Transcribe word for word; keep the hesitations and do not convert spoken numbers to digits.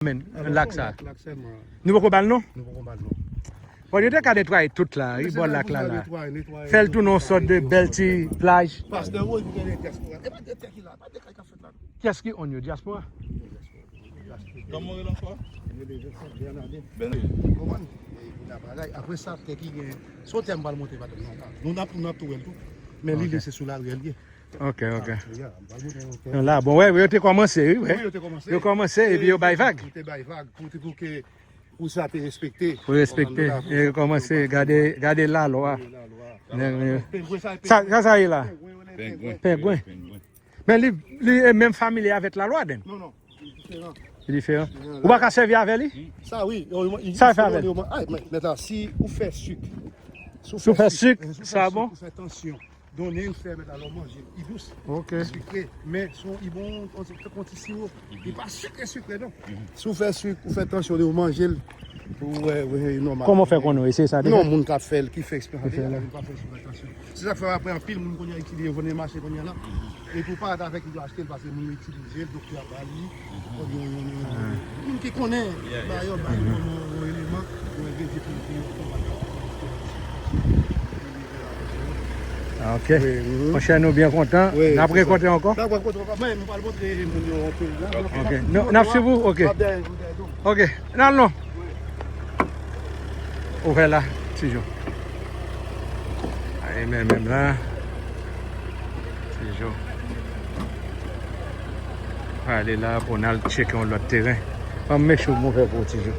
Men, lak sa. Lak, lak sèlman. Nou poko ba l non? Nou poko ba l non. Bon, yo te ka netwaye tout la, wi, bò lak la, la. Fè l tounen yon sòt de bèl ti plaj. Pastè Woy ki genyen dyaspora. E pa de tè ki la, pa de kay k ap fèt la. Kiyès ki on yo, dyaspora? Kòman rele ankò? Bènadè. Konprann? E, kounye a bagay. Apre sa, tè ki gen, se yon tè m pral monte, pa tèt non. Nou n ap, nou ap tou wè l tou. Men li, li se sou lari l ye. Ok, ok. Non, la, bon, wè, yo te kòmanse, wi, wè. Wi, yo te kòmanse. Yo kòmanse, epi yo bay vag. Yo te bay vag pou, pou ke, pou sa te respekte. Pou respekte. E yo kòmanse, gade, gade lalwa. Gade lalwa. Sa, sa, sa ye la? Pengwen. Pengwen. Men li, li e menm fanmi li avèk lalwa, den? Non, non. Li diferan. Li diferan. Ou pa ka sèvi avè li? Sa, wi. Sa fè avè l? Ay, mèt la, si ou fè sik. Si ou fè sik, sa bon? Ou fè tansyon. Donnen l fè mèt la lè w manje l. Li dous. Ok. Li sikre, men son, li bon, on ti, on ti siwo. Li pa sikre, sikre, non. Si w fè sik, ou fè tansyon, ou manje l, ou wè, wè, e nòmal. Kòman w fè konnen w eseye sa deja? Non, moun k ap fè l, ki fè eksperyans, ki fè l, pa fè sou fè tansyon. Se sa k fè apre anpil moun kounye a itilize yo vande mache kounye a la. Epi w pa rete avèk li, yo achte l paske moun yo itilize l, doktè a ba li. Yon, yon, yon, yon, yon moun ki konnen, ba yo, ba yo yon, yon eleman, yon engredyan pou, pou, pou Ah, ok. Monchè, nou byen kontan. N ap rekontre ankò. N ap rekontre ankò. Mwen, mwen pral montre moun yo yon peyi la. Ok. Nou, n ap swiv ou? Ok. Ok. N al non. Ouvè la, Ti Jo. Ay, men, menm la. Ti Jo. Prale la pou n al tcheke yon lòt teren. Ban m make sure m ouvè pou ou, Ti Jo.